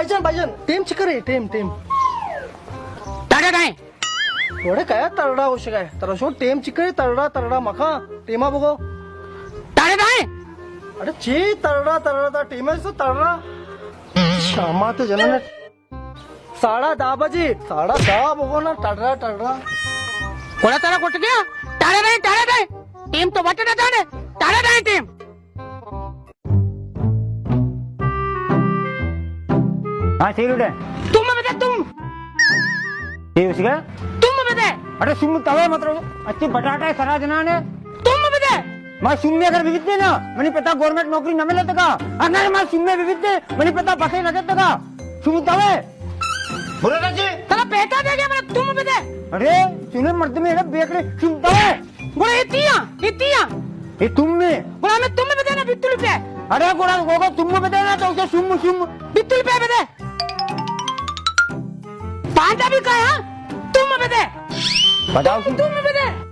بھائی جان، بھائی جان، ٹیم چکرے، ٹیم، ٹیم۔ ترڑا دائیں۔ وڑے کیا ترڑا ہو شگا ہے؟ ترا شو ٹیم چکرے، ترڑا، ترڑا مکھا، ٹیما بگو۔ ترڑا دائیں۔ ارے چی ترڑا، ترڑا دا ٹیم ہے سو ترڑا۔ شامات جنن۔ ساڑھا دہ بجے، ساڑھا دہ بگو نا، ٹرا، ٹرا۔ کوڑا ترا کٹ گیا؟ ٹرا دائیں، ٹرا دائیں۔ ٹیم تو بٹنا دانے، ٹرا دائیں ٹیم۔ ہاں، صحیح روڈ ہے۔ تم بدے، تم۔ یہ اس کا؟ تم بدے۔ ارے، سم توے مطلب، اچھی بٹاٹا ہے، سرا جنان ہے۔ تم بدے۔ ما سمی اگر بیتے نا، منی پتا گورنمنٹ نوکری نہ ملے تکا۔ اگر ما سمی بیتے، منی پتا بسے نہ تکا۔ سم توے۔ برا جی۔ ترا پیٹا دے گیا، من تم بدے۔ ارے، سنے مرد میں بیکڑے، سم توے۔ گڑا اے تیاں، اے تیاں۔ اے تم میں۔ گڑا ہمیں تم بدے نا بیتل پہ۔ ارے گڑا گوگا تم بدے نا تو اسے سم سم۔ بیتل پہ بدے۔ پاندا بھی کہا، ہاں؟ تم بدے۔ بتاؤ تم۔ تم بدے۔